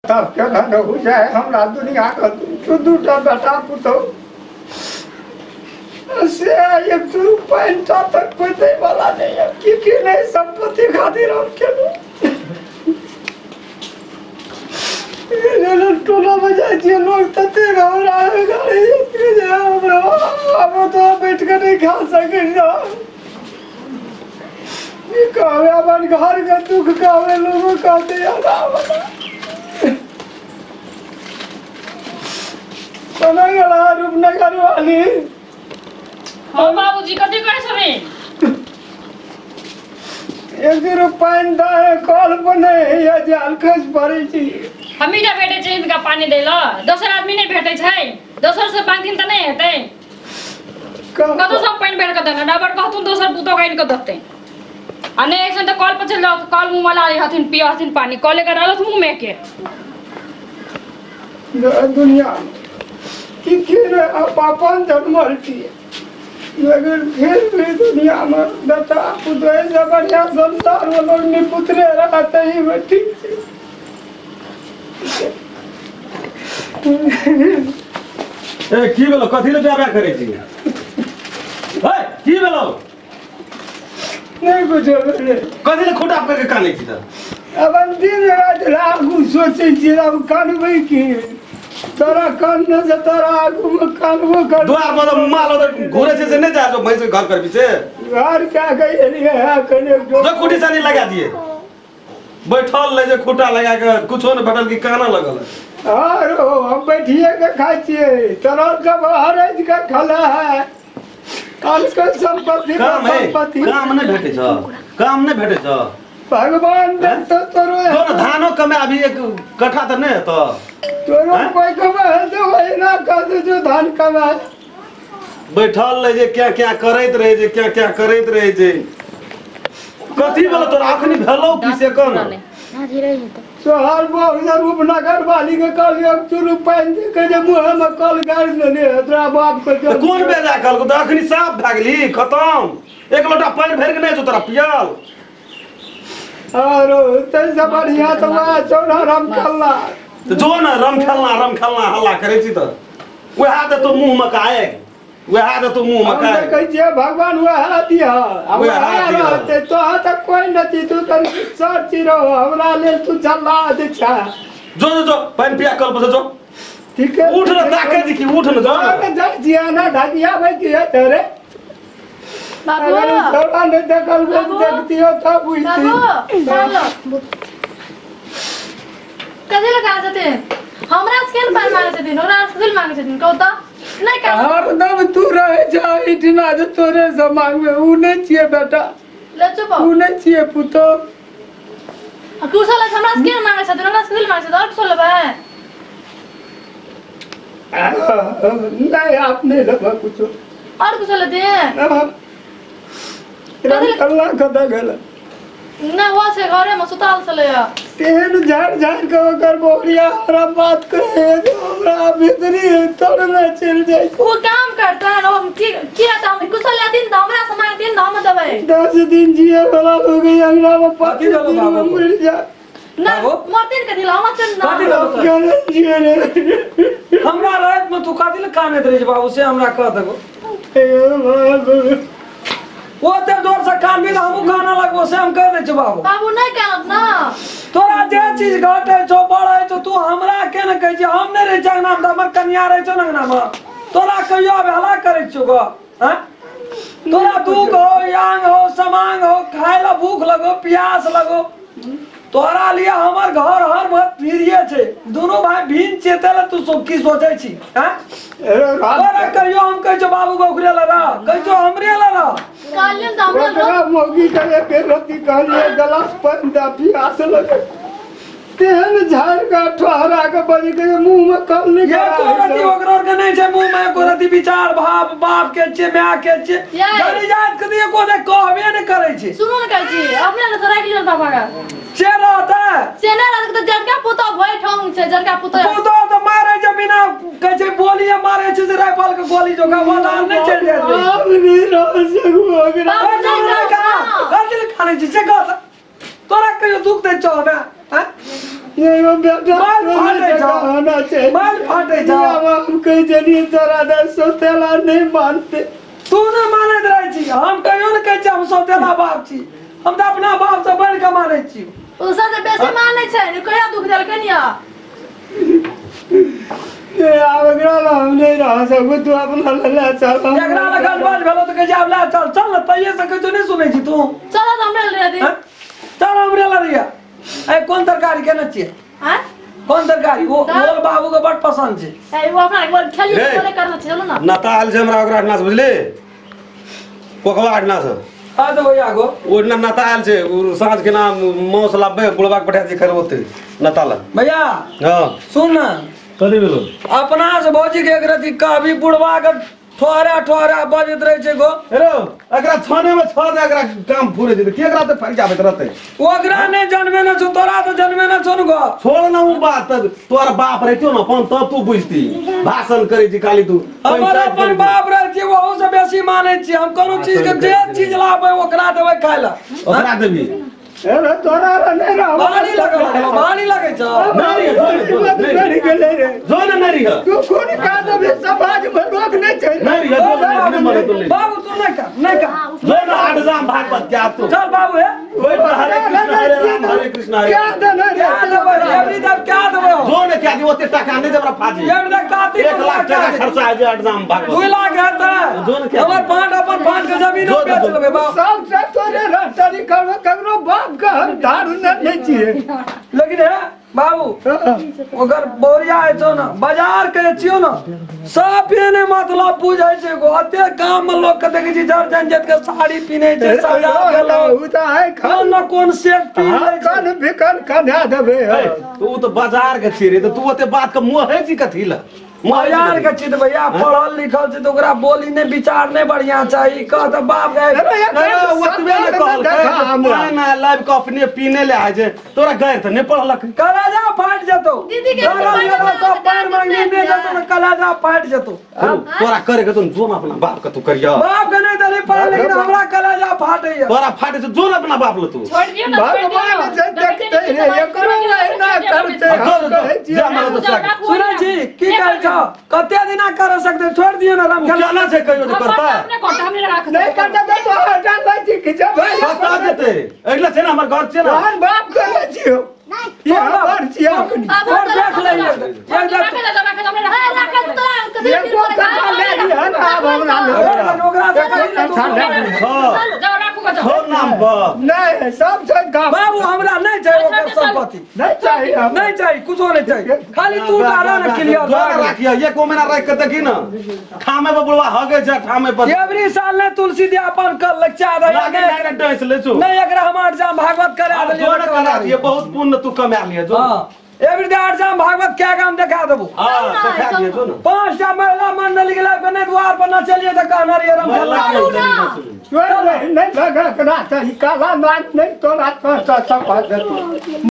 तब केना न हो जाए हमरा दुनिया के दू दूटा बेटा पुतहु से एक दू पैंटा तक कोई दै वाला नहीं है। की की नहीं संपत्ति खातिर हम केलहुँ। टोला में जाइ छियै लोग तते घबरा जे हमरा आब तो बैठ के नहीं खा सकै छी। कहबै अपन घर के दुख कहबै लोग कहते रूपनगर वाली। हाँ बाबूजी कथी कहै छथिन? एक दू पानि दे कल पर नहीं है जाल खस पड़ै छी। हमही टा भेटै छै हिनका पानि दै लए, दोसर आदमी नहि भेटै छै। दोसर से मांगथिन तऽ नहि हेतै। कतौ सब पानि भरि कऽ देने डबर कहथुन दोसर पुतोह आनि कऽ देतै। आ नहि ऐसन तऽ कल पर चलि जाउ, कल मुँह मे ला हथिन पिय हथिन पानि, कल एकर डालत मुँह मे के। दुनिया की की अपन जन्मल छियै लेकिन फिर भी दुनिया में बेटा पुतोह से बढ़िया संसार में लोग निपुतरे रहते ही में ठीक छै। ए की भेलो? कथी ले ब्याह करै छी? ए की भेलो? नहीं कुछ भेलै। कथी ले खोटा करके कानै छी त? अपन दिन राति आगू सोचै छियै आब कानबै की? तोरा कान से तोरा आगू में कानबो कर। द्वार पर माल घुरे छै से नहीं जा जो भैंस के घर कर पीछे घर क्या गई एलिए है कने जो कुटी सानी लगा दिए बैठल ले जे खूटा लगा के कुछो न भेटल की काना लगल। आरो हम बैठिए के खाइ छियै, तोरा सब हरज के खला है। काल के संपत्ति संपत्ति काम नहीं भेटै छ, काम नहीं भेटै छ। भगवान देते तोरो तो धानो कमे अभी एक कट्ठा त नहीं हेतो। तोरो कोई कमे है तो वही ना कह दे जो धान कमे बैठल ले जे क्या क्या करैत रहे जे क्या क्या करैत रहे जे कथी बोलो तोरा अखनी भेलौ की से कह न। सोहर बहु रूपनगर वाली के कहलियै चुरू पानि दे के जे मुँह में कल गाड़ि देने तोरा बाप के। त कोन बेजा कहलको त अखनी साफ भए गेली खतम। एक लोटा पानि भरि के नहीं जो तोरा पियल। आरो तैसे बढ़िया तो वएह चौड़ा राम खेलना तो जो न रम खेलना हल्ला करै छी त वएह त तो मुँह में काए वएह त तो मुँह में काए। कहै छियै भगवान वएह दिह वएह रहतै तोहा त कोई न छी, तू त सर छी रहो हमरा लेल तू झल्ला दै छ। जो जो जो पानि पिया कल पर जो ठीक है उठ न ताके देखी उठ न जो जाइ छियै ना ढकियाबै छियै तोरे बाबू। चौड़ा नहीं देखल देखतियो तब बुझती। बाबू कथी लए कानै छथिन? हमरा से केहन पानि मांगै छथिन? हमरा से कथी मांगै छथिन कहू तऽ? नहीं हरदम तू रहे छ एहिठिना जे तोरे से मांगबै उ नहीं छियै बेटा। ले चुप उ नहीं छियै पुतोह। आ कुशल हमरा से केहन मांगै छथिन? हमरा से कथी मांगै छथिन? और कुशल लेबै? नहीं आप नहीं लेबै कुछो। और कुशल लेथिन? कल्ला कतऽ गेल? नहि हुआ छै घरे में सुतल छलै। तेहन झाड़ि झाड़ि के ओकर बोरिया हमरा बात कहै जे हमरा भीतरी तोड़ने चलि जाइ। ओ काम करतन ओ की की त हम कुशल लेथिन त हमरा से मांगथिन त हम देबै। 10 दिन जिए वाला लोग अंगना में 5 दिन में मरि जाए। ना मरथिन कथी हम चल ना जिए रे। हमरा रात में तू कथी ले कानैत रहै छै बाबू से हमरा कह देबो। ओते जोर से कानबी त हमहूँ कानऽ लगबो से हम कह दै छियौ बाबू। बाबू नहीं कानत ना। तोरा जे चीज घटै छौ बढ़ै छौ तू हमरा के ने कहै छी? हम नहीं रहै छियै अंगना में त हमर कनिया रहै छौ ने अंगना में। तोरा कहियो अवहेला करै छियौ ग? हैं तोरा दुख हो यांग हो समांग हो खाय ला भूख लगो प्यास लगो तोरा लिए हमर घर हर वक्त फिरिये छै। दुनू भाई भिन्न छियै तै लए तू सब की सोचै छी? हैं तोरा कहियो हम कहै छियौ बाबू के ओकरे लए रह, कहै छियौ हमरे लए रह। कहलियन त हमरा ओकरा मौगी के एक रत्ती कहलियै गलास पानि दे प्यास लगे तेहन झाड़ि के ठहरा के बजै के मुँह में कल नहीं एको रत्ती ओकरो के नहीं छै मुँह में एको रत्ती विचार भाव बाप के छियै my के छियै गरी जात के एको ने कहबे ने करै छै। सुनू ने कहै छी अपने ने राखि लियौ पापा के से रहतै से नहि रहतै त जड़का पुतोह भरि ठोंग छै। जड़का पुतोह पुतोह त मारै छै बिना कहै छै गोलिये मारै छै से राइफल के गोली जोका बदाम नहि चलि जाइ छै। आब नहि रह सकू ओकरा। कथी ले कानै छी से कह तोरा कहियो दुख दै छौ हमे? हैं? नहीं बेटा फाटे जाओ बाल फाटे जाओ। हम कहि देलियै तोरा दे सौतेला नहीं मानते। तू न मानैत रहै छी, हम कहियो न कहै छी हम सौतेला बाप छी, हम तऽ अपना बाप से बढ़ि कऽ मानै छी। ओ सब तऽ बेसी मानै छै ने, कहिया दुख देलकनि या ये आब एकरा लग हम नहीं रह सकू, तू अपना ले चल। एकरा लग गलबाज भेलो तऽ कहै छै आब ले चल चल ने, तैये से कहै छौ नहीं सुनै छी तू। चल तऽ हमरे ले दे, चल हमरे ले रहिया। ए कोन तरकारी केने छियै? हां कोन तरकारी? वो ओल बाबू के बड़ पसंद छै। ए वो अपना एक बार खेली बोले करना छै, चलो ना। नाता आयल छै हमरा ओकरा अडना से बुझली, कोकवा अडना से। हां तऽ भैया गो ओ ना नाता आयल छै, ओ साँझ के ना मौस लाबे बुढ़वा के पठा छै खरबोते नाता ला। भैया हां सुन ना, कथी भेलो? अपना से भौजी के एक रति कहबी बुढ़वा के ठोहरा ठोहरा बजैत रहै छै गो। हेरो एकरा छाने में छ दे, एकरा काम फुरे जेतै, के एकरा त फरियाबैत रहतै? ओकरा नै जनमे न छौ, तोरा त जनमे न छौ न गो। छोड़ ना उ बात, तोर बाप रहितो न अपन तब तू बुझती। भाषण करै छी खाली तू। हमर अपन बाप रहै छी ओहू से बेसी मानै छी हम। कोनो चीज के जे चीज लाबै ओकरा देबै खाय ला, ओकरा देबी। अरे तोरा नहीं रह बानी लगल बानी लगै छ। नहीं रे जो ना नहीं रे तू कोन का देबे? समाज में लोग नहीं छै। नहीं रे जो ना मरे तो ले बाबू तू नहीं कर नहीं कर जो ना आठ जाम भागवत क्या तू चल बाबू है ओइ पर हरे कृष्ण हरे राम हरे कृष्ण हरे क्या देना रे? क्या देबै एवरी दब क्या देबै? जो ने क्या दी ओते टका नहीं देबरा फाजी। एवरी दब काती 1 लाख टका खर्चा आ जे आठ जाम भागवत 2 लाख हेतै। हमर पांच अपन पांच के जमीन बेच लेबै बाबू। सब से तोरे रहतरी करबो ककरो बाप के हम धारू नहीं छियै। लेकिन है बाबू ओकर बोरिया है छौ ना बाजार के छियो ना सब पिने मतलब बुझै छै गो। अते गाम में लोग के देखै छी जर जंजत के साड़ी पिने छै सजा गेलो उ त है कोन न कोन सेट पी लै कन बिकन कन्हा देबै। तू त बाजार के छी रे, त तू ओते बात के मोहै छी कथी ल? बाजार के छी त भैया पढ़ल लिखल छै त ओकरा बोली ने विचार ने बढ़िया चाही। कह त बाप रे ओतबे ने कहलकै पानि लाइब के अपने पीने ले आय छै, तोरा गैर त नै पढ़लक। कलेजा फाटि जेतौ दीदी के पानि मांगनी नै देतौ न कलेजा फाटि जेतौ। तोरा करे के तो जो ना अपना बाप के तू करिया। बाप के नै देली पढ़ल लेकिन हमरा कलेजा फाटैया। तोरा फाटे छै जो ना अपना बाप ल तू छोड़ दियो ना। भगवान जे देखते रे एकरो ना करते। सुनै छी की कहै छौ? कते दिना कर सकते छोड़ दियो ना राम केना छै कहियो जे करता अपने करता हमरे राख नहीं करता तो हटा लै छी कि जब कता जेते अगला छै ना हमर घर छै ना तोहर बाप के लै छियो ये हमर छियो। और देख ले एक राख दे राख दे हमरे राख तोरा कथी एको टका ले लिहन आब हमरा ओकरा से जाओ राखू के जाओ छोड़ नाम पर नहीं सब छै गाम बाबू हमरा नहीं चाहिए ओकर संपत्ति नहीं चाहिए नहीं चाहिए कुछो नहीं चाहिए खाली तू डाला ना क्लियर राखिया एक महीना राख के देखी ना ठामे पर बुढ़वा हगे छै ठामे पर। एवरी साल ने तुलसी दे अपन कर लच्चा दे लागे नहीं ले छो नहीं एकरा हम आठ जाम भागवत करा देलिए जो करा दिए बहुत पुण्य तू कमा लिए जो। हां एवरी डे आठ जाम भागवत क्या काम देखा देबो। हां देखा दिए जो ना 5टा महिला मंडल गेला के द्वार पर न चलिए त कहना रे राम नहीं लगा करा काला नाच नहीं तोरा तो सब